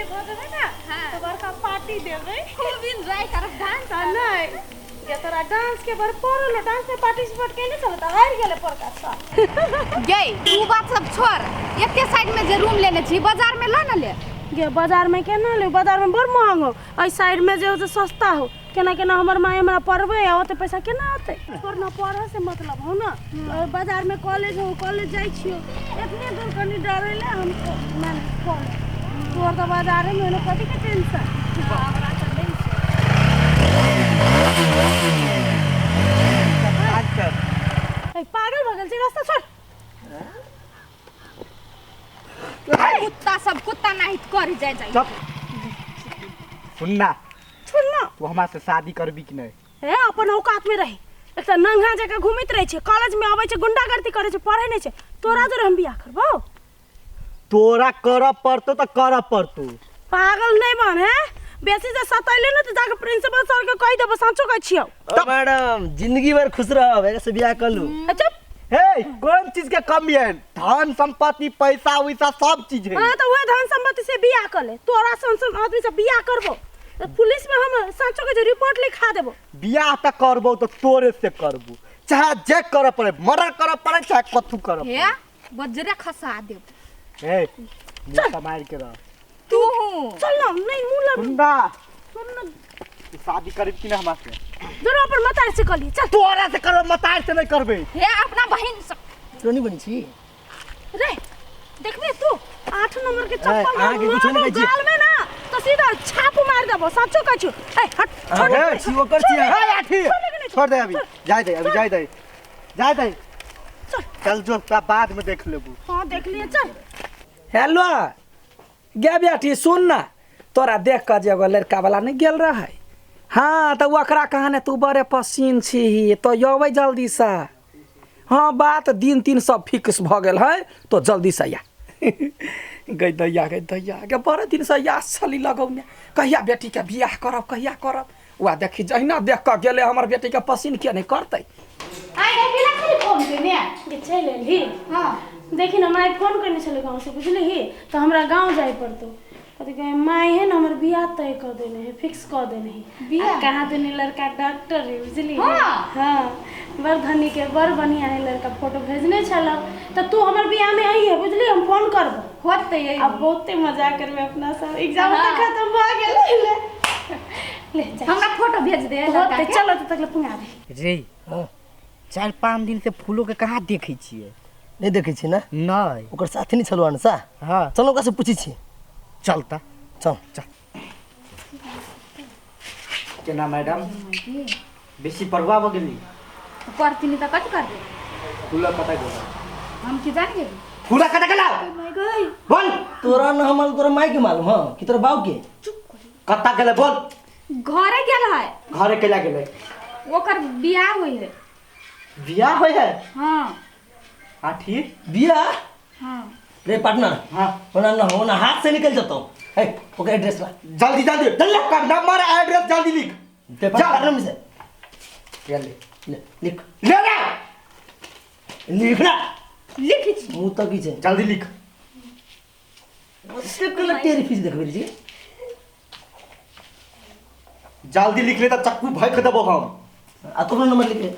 जे भऽ जेबै ने हाँ। तऽ बड़का पार्टी देबै। खूब एंजॉय करब, डांस तऽ नहि गे, तोरा डांस के बड़ पड़ल हो, डांस में पार्टिसिपेट केने छल तऽ हारि गेलै पड़का साल। गे तू बात सब छोड़, एते साइड में जे रूम लेने छी बाजार में ल न ले। गे बाजार में केना लेब, बाजार में बड़ महंग हो, एहि साइड में जे हो से सस्ता हो। केना केना हमर माय हमरा पढ़बै आ ओते पैसा केना औतै? छोड़ ना, पढ़े से मतलब हो ना। और बाजार में कॉलेज हो, कॉलेज जाइ छियो एतने दूर, कनी डरे ले हम मैनेज कऽ लेब। तोहर तऽ बाजारे में ने, कथी के टेंशन? हमरा तऽ नहि छै। ए, पागल भऽ गेल छै, रास्ता छोड़। कुत्ता सब कुत्ता नाहित कर जाय जाय। चुप, सुनना। छोड़ ना। तू हमरा से शादी करबी कि नहीं? ए, अपन औकात में रही। एक तऽ नंगा जकाँ घुमैत रहै छै, कॉलेज में अबै छै, गुंडागर्दी करै छै, पढ़ै नहि छै। तोरा जोरे हम बियाह करबौ? तोरा करऽ पड़तो तऽ करऽ पड़तो। पागल नहीं बन है, बेसी जे सतैले ने तऽ जाके प्रिंसिपल सर के कहि देबो, साँचो कहै छियौ। ओ मैडम, जिंदगी भर खुश रहब, एकरा से बियाह कर लू। ए, चुप। हे, कोन चीज के कमी है? धन संपत्ति पैसा वैसा सब चीज है। हाँ तऽ वएह धन संपत्ति से बियाह कर ले, तोरा सन सन आदमी से बियाह करबो तऽ पुलिस में हम साँचो के जे रिपोर्ट लिखा देबो। बियाह तऽ करबो तऽ तोरे से करबो, चाहे जे करऽ पड़े, मर्डर करऽ पड़े चाहे कथू करऽ हे, बजरे खसा देब। पड़े। हे, मुँह सम्हारि के रह। तू चल ना, नहीं मुँह लग। सुन ना। सुन ना। तू शादी करबी कि नहीं हमरा से? जरूर अपन मतार से कली, चल। तोरा से करब, मतार से नहीं करबे। हे, अपना बहिन से। तोनी बनी छी रे, देखबे तू 8 नंबर के चप्पल अहाँके मारबो कुछो नहि कहै छी। गाल में ना तो सीधा छाप मार देबो, सचो कहै छियौ। ए हट, छोड़। हे, छी ओकर छी। हे, आठी। छोड़ दे कि नहीं? छोड़ दे अभी, जाय दे अभी, जाय दे, जाय दे। चल। चल जो, तोरा बाद में देख लेबू। हाँ देख लिए, चल। हेलो गे बेटी, सुन ना, तोरा देख कऽ जे एगो लड़का वाला नहि गेल रहै? हाँ तऽ ओकरा कहाने तू बड़े पसीन छी, तो अबै जल्दीसँ। हाँ बात दिन तीन सब फिक्स भऽ गेल है, तो जल्दीसँ या। गई दैया, गई दैया गे, बड़े दिनसँ यास छली लगौने, कहिया बेटीके बियाह करब, कहिया करब। वएह देखी, जहिना देख कऽ गेलै हमर बेटीके पसीन किए नहि करतै? आइ गे बिना खाली फोन केने गे चलि एलही? हाँ। देखी ने, माय फोन केने छलै गाँव से, बुझलिही? तऽ हमरा गाँव जाय पड़तौ। कथी कहै, माय है ने हमर बियाह तय कऽ देने है, फिक्स कऽ देने है। बियाह? आ कहाँ देने, लड़का डॉक्टर है, बुझली? हाँ। हाँ, बड़ धनी के, बड़ बढ़िया है लड़का, फोटो भेजने छलौ। तऽ तू हमर बियाह में अइहे, बुझली? हम फोन करबो। होतै। अब बहुते मजा करबै अपना सब। एग्जाम तऽ हाँ। खत्म भऽ गेलै। ले ले जा। हमरा फोटो भेज दे लड़का होतै के। चलो तऽ तकले पुंगा दे। रे, 4-5 दिन से फूलो के कहाँ देखै छियै? नहि देखै छी ने? नहि। ओकर साथी नहि छलौ अनसा? हाँ। चलो ओकरा से पूछै छी। चल तऽ। चल। चल। केना मैडम, बेसी पढ़ुआ भऽ गेली? पढ़थिन तऽ कथी करबै? फूला कतऽ गेल? हम की जान गेली? फूला कतऽ गेल बोल। तोरा न हम, तोरा माय के मालूम ह कि तोरा बाप के? कतऽ गेलै बोल। घरे गेल है। घरे केला गेलै? ओकर बियाह होइ है। बियाह होइ है? हाँ। हाँ ठीक। बियाह? हाँ। रे पार्टनर। हाँ। ओना न ओना हाथ से निकल जतौ। ए ओकर एड्रेस ला। जल्दी जल्दी जल्दी, ओकर नंबर एड्रेस जल्दी लिख। पेपर जा। पार्टनर में से ले ले। ले लिख। ले ले। लिख ना। लिखै छी। मुंह तक ही छै। जल्दी लिख। ओतेक कला टेरी फीस देखबै छी। जल्दी लिख ले तऽ चक्कू भैक देबो हम। आ तोरो नंबर लिख ले,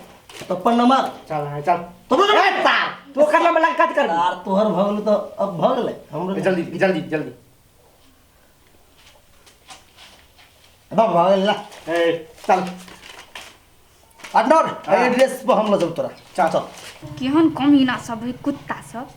तो अपन नंबर। चल है चल। तोरो नंबर। ए सार, तू ओकर नंबर लगा कट कर। यार तोहर भऽ गेल तऽ अब भऽ गेलै हमरो। जल्दी जल्दी जल्दी। अब भऽ गेल ला। ए चल। पार्टनर, हाँ। एड्रेस पर हम लऽ जाउ तोरा। चल। चल। केहन कमीना सब है, कुत्ता सब।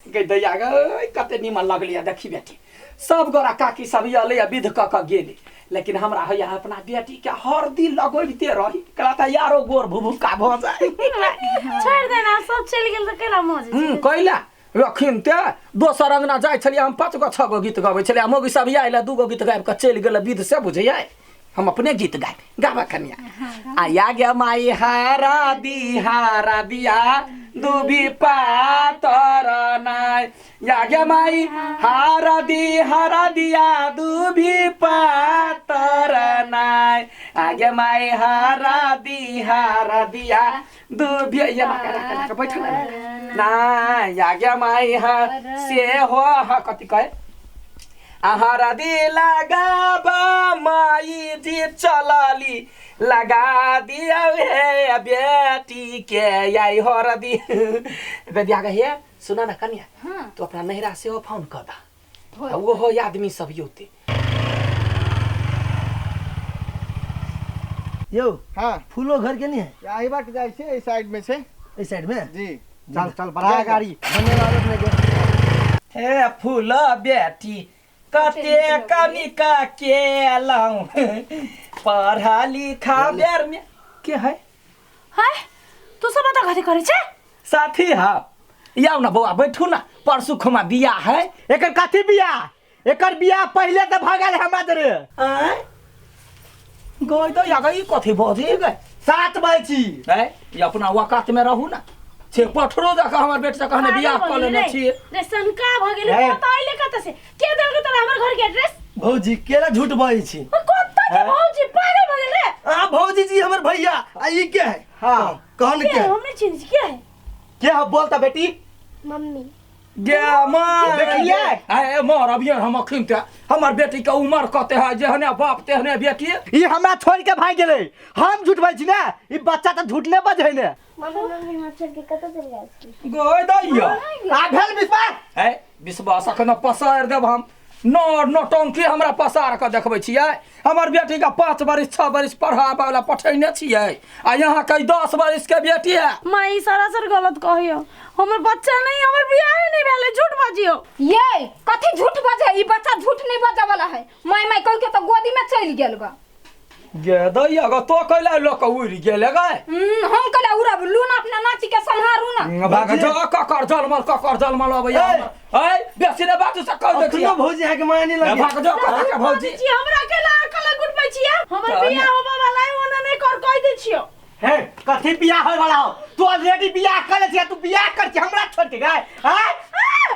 गई दैया गई, कते नीमन लगलिया देखी बेटी। सब गोरा काकी सब अलै आ विध कऽ कऽ गेलै, लेकिन हमरा होइया अपना बेटी के हरदी लगबिते रही, कला तऽ यारो गोर भुभुका भऽ जाय। छोड़ि दे ना, सब चलि गेल तऽ केला मौज। कैला रखिन ते दोसर अंगना जाइ छलियै हम, 5 गो 6 गो गीत गबै छलियै, आ मौगी सब आयल 2 गो गीत गाबि कऽ चलि गेलै विध से। बुझैयै, हम अपने गीत गाबि गाबऽ कनिया। आया गे माई हारा दी हारा दिया दुबी पातर नाय या गे माई हरदी हरदिया दुबी पातर नाय आगे माई हरदी हरदिया दुबी ये माका बैठ ना आगे माई ह से हो ह कथी कहे हरदी लगाबा माई जी चलली लगा दिया हे बेटी के आई हरदी बेटिया के हे सुना ना कन्या। हाँ। तो अपना नहिरा से हो फोन कर दा वो हो आदमी सब योते यो। हाँ फूलो घर के नहीं है यही बाट जाय छै एहि साइड में छै। एहि साइड में जी चल चल बड़ा गाड़ी धन्यवाद अपने के। हे फूलो बेटी कते कनिका केलौं पढ़ा लिखा बेर में के है हाय तू सब बता कथी करै छै साथी। हाँ याउ ना बौआ बैठू ना परसू खुमा बियाह है। एकर कथी बियाह? एकर बियाह पहिले तऽ भऽ गेल हमरा जरे। आँय गई तो या गई कथी बजे गए 7 बजे छी। है ये अपना वकात में रहू ना छे पठरो जका हमर बेटा से कहने बियाह कऽ लेने छी रे सनका भ गेलै कत आइले कत से के देलकै तोरा हमर घर के एड्रेस? भौजी केला झूठ बजै छी। कत के भौजी पागल भ गेल रे? आ भौजी जी हमर भैया आ ई के है? हां कहन के हम नहीं चिन्ह छी के है? के है बोलता बेटी? मम्मी गे मां देखिए ए मोर अभी हम अखिन ते हमर बेटी के उम्र कते है जेहने बाप तेहने बेटी। ई हमरा छोड़ के भाग गेलै। हम झूठ बजै छी ने ई बच्चा त झूठ नै बजै ने। मम्मी मम्मी हम छोड़ के कत चल जाइ छी? गई दैया आ भेल विश्वास है विश्वास अखन पसार देब हम नो नौटंकी हमरा पसार के देखबै छियै। हमर बेटी के 5 बरिस 6 बरिस पढ़ाबै ला पठैने छियै आ यहाँ के 10 बरिस के बेटी है। मां ई सरासर गलत कहियो हमर बच्चा नहीं हमर बियाह नहीं भेलै झूठ बजियो। ये कथी झूठ बजे? ई बच्चा झूठ नहीं बजे वाला है। माय माय कह के तो गोदी में चल गेल बा। गे दैया गो तो कैला लोक उड़ि गेल गए। हम कैला उड़ब लू ना अपना नाची के सम्हारू ना। भाग जा ककर जलमल ककर जलमल अबैया ए बेसी ने बात से कह देखियो। भौजी अहाँ के माया नहीं लगे। भाग जा ककर के भौजी जी हमरा केला अकल गुटबै छियै हमर बियाह होबा वाला है ओना नहीं कर कह दै छियो। हे कथी बियाह होय वाला हो? तू ऑलरेडी बियाह कर ले छियै तू बियाह कर छी हमरा छोड़ के गए। हां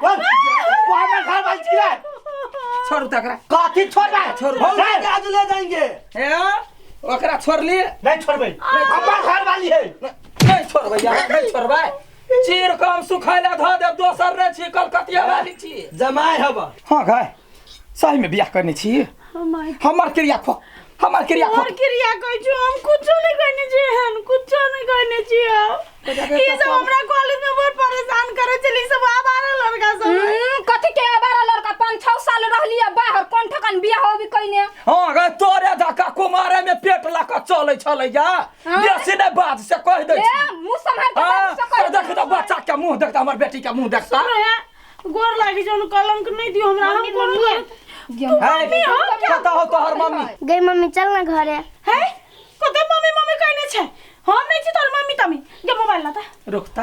बोल तू हमर घर वाली छियै। छोड़ तकरा कथी छोड़बै? छोड़ भौजी आज ले जाएंगे। हे ओकरा छोड़ली नहीं छोड़बै हमर घर वाली है नहीं छोड़बै यार नहीं छोड़बै। चीर कम सुखैला ध देब दोसर रे छी कलकतिया वाली छी जमाय हब। हां गाय सही में बियाह करने छी। हमर क्रिया खो हमर क्रिया खो। और क्रिया कहै छी हम कुछो नहीं कहने छी हन कुछो नहीं कहने छी। ई सब हमरा कॉलेज में बहुत परेशान करे छली सब आवारा लड़का सब। कथी के आवारा लड़का? 5-6 साल रहली बाहर कोन ठकन बियाह होबी कइने। हां गे तोरे धक्का कुमारे में पेट ला के चलै छलै जा बेसी नै बात से कह दै छी। ए मुंह सम्हार के बात से कह देख त बच्चा के मुंह देखता हमर बेटी के मुंह देखता। गोर लागी जन कलंक नहीं दियो हमरा हम कोन मम्मी हम कत हो तोहर मम्मी? गई मम्मी चल ना घरे। है कत मम्मी मम्मी कहने छै हम नहीं छी तोर मम्मी तमी के मोबाइल लाता रुकता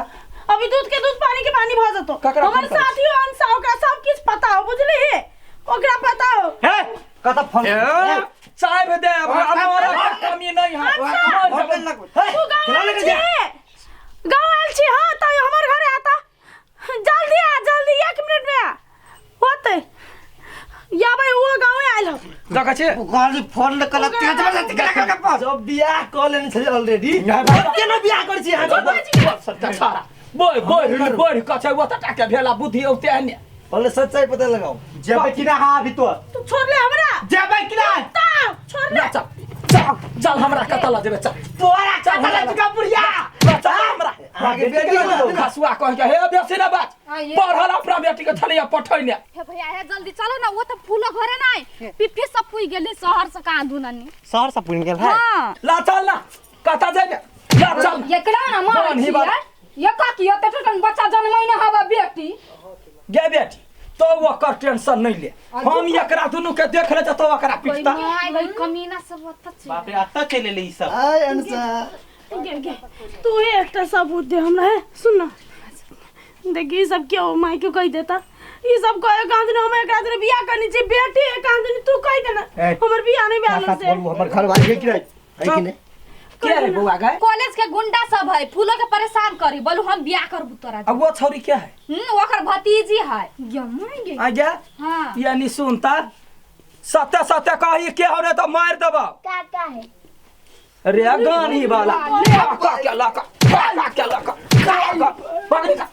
अभी दूध के दूध पानी के पानी भ जतो। हमर साथी अंशा ओकरा सब किछ पता हो बुझली हे ओकरा पता हो। हे कत फोन चाय दे हमरा कमी नहीं है। तू गांव आयल छी गांव आयल छी। हां त हमर घरे आता जल्दी आ जल्दी 1 मिनट में आ होते या भाई वो गांव आयल हो जका छे गाली फोन ल कल तेज में निकल के पास जब बियाह क लेने छले ऑलरेडी केना बियाह कर छी अहाँ सच्चा छाड़ा बोय बोय बोय कछ ओत टाके भेला बुद्धि औते ने पहले सच्चाई पता लगाओ। जेबै कि ना? हां अभी तो तू छोड़ ले हमरा जेबै कि ना? छोड़ ले चल चल चल हमरा कत ल जेबै चल तोरा कत ल जेबै बुढ़िया चल हमरा आगे बेटी के खसुआ कह के हे बेसी ना बात पढ़ल अपना बेटी के छलिया पठैने। हे भैया हे जल्दी चलो ना वो त फूलो घरे ना पिफी सब पुई गेले शहर से कहां दुननी शहर से पुई गेल है। ला चल ना कत जेबे ला चल एकरा ना मार छी ये का की त टटन बच्चा जनमै ना हवा बेटी गे बेटी तो ओकर टेंशन नहीं ले हम एकरा दुनू के देख ले तो ओकरा पिटता आई गई कमीना सब ओत छै। बाप रे अत्ता चले ले ई सब। आय अंशा गे गे तू ही एकटा सबूत दे हमरा है सुन ना देखी ई सब क्यों माई क्यों कह देता ई सब कहे कहां दिन हम एकरा दिन बियाह करनी छी बेटी कहां दिन तू कह देना हमर बियाह नहीं भेल से हमर घर वाली है कि नहीं है कि नहीं? के है बउआ गए? कॉलेज के गुंडा सब है, फूलो के परेशान करी। बोलू हम बियाह करबू तोरा। अब वो छौरी के है? ओकर भतीजी है। गे आ गया? हाँ। यानी सुनता सत्य सत्य कही के हो ने तो मार देबो। काका है। रे गानी वाला का के लका का के लका का पकड़ का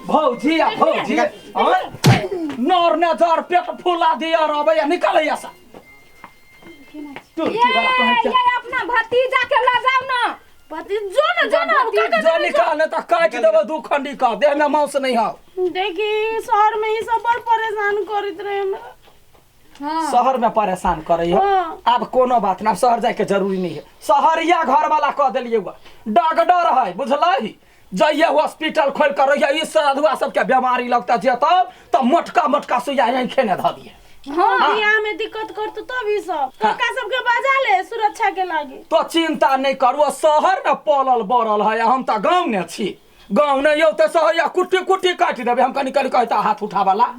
भौजी आ भौजी नर ने जर पेट फुला दिया रबे निकल ऐसा तू ये की वाला कहै ये अपना भतीजा के ल जाओ ना। पति जो ना जो ना काका। जो निकाल ने तो काट देबो दू खंडी का देह में मांस नहीं हो। देखी शहर में ही सब बड़ परेशान करत रहे हमरा। हाँ। शहर में परेशान करे हो। हाँ। अब कोनो बात ना, अब शहर जाए के जरूरी नहीं है। शहरिया घर वाला कह दिलिए हुआ डॉक्टर है बुझलही, जाइए हॉस्पिटल खोल कर रहिए, इस अधुआ सबके बीमारी लगता जेतौ तो मोटका मोटका सुइया यहीं खेने धऽ दिए। हाँ बियाह में दिक्कत करतो तब ई सब काका सबके बजा ले सुरक्षा के लागे। तो चिंता नहीं करू, शहर में पलल बड़ल है, हम तो गाँव ने छी, गाँव ने यौ तो शहरिया कुट्टी कुट्टी काटि देबै हम, कनी कनी कहता हाथ उठावला।